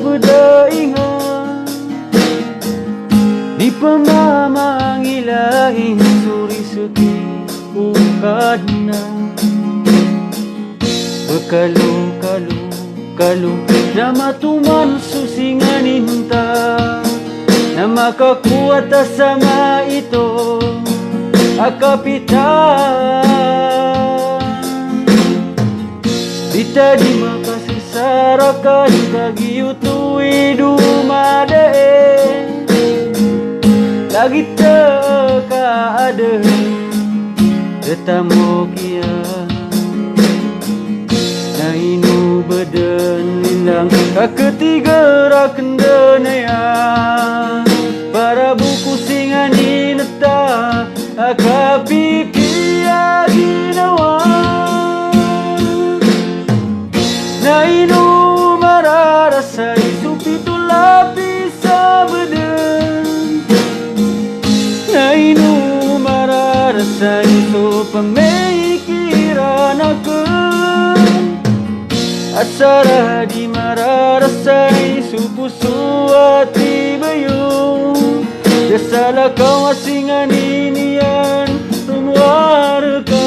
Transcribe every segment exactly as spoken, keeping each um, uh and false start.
Pdaingan i pmamangilay so rizki o Kadnan. Bkalo, kalo, kalo na matoman so singanin ta, na makakowa ta sa maito a kapitan. Di ta di makasasarakan ka giyoto i domadai. Lagid ta ka adn da tamok iyan. Na ino ba dn linlang ka katiga rakn dn aya. Para bo ko singanin ta a kapipiya ginawa. Na ino mararasay so pito lapis a bdn? Na ino mararasay so pamikiran akn? Asar a di mararasay so poso a tibayo. Da salakaw a singanin iyan, rowar ka.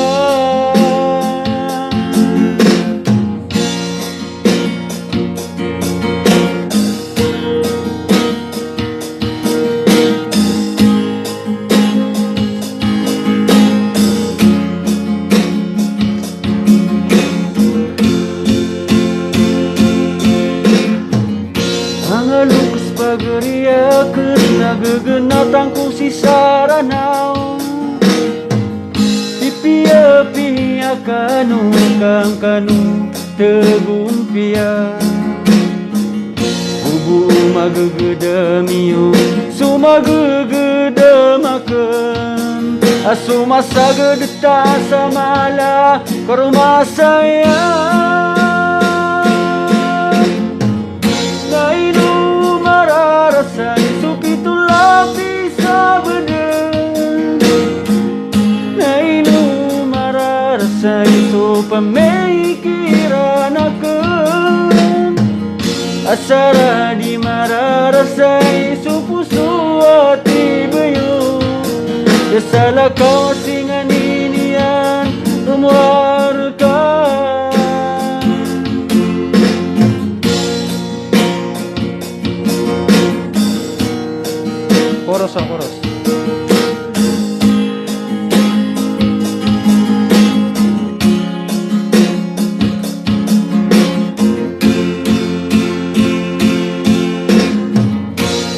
Angaloks pagari akn na gggnatan ko si Saranaw. Pipiyapiya kano, kan kano tgompiya. O bo o maggdam iyo so maggdam akn, a so masagd ta sa mala ko roma saya. Na ino mararasay so pito lapis a bdn? Na ino mararasay so pamikiran akn? Asar a di mararasay so poso a tibayo. Da salakaw a singanin iyan, rowar ka. Chorus, ah, chorus.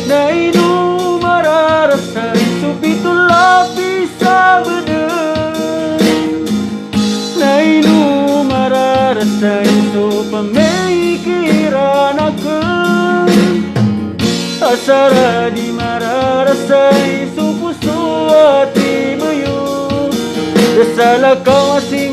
Na ino mararasay so pito lapis a bdn? Na ino mararasay so pamikiran akn? Asar a di mararasay so poso a tibayo. Da salakaw a si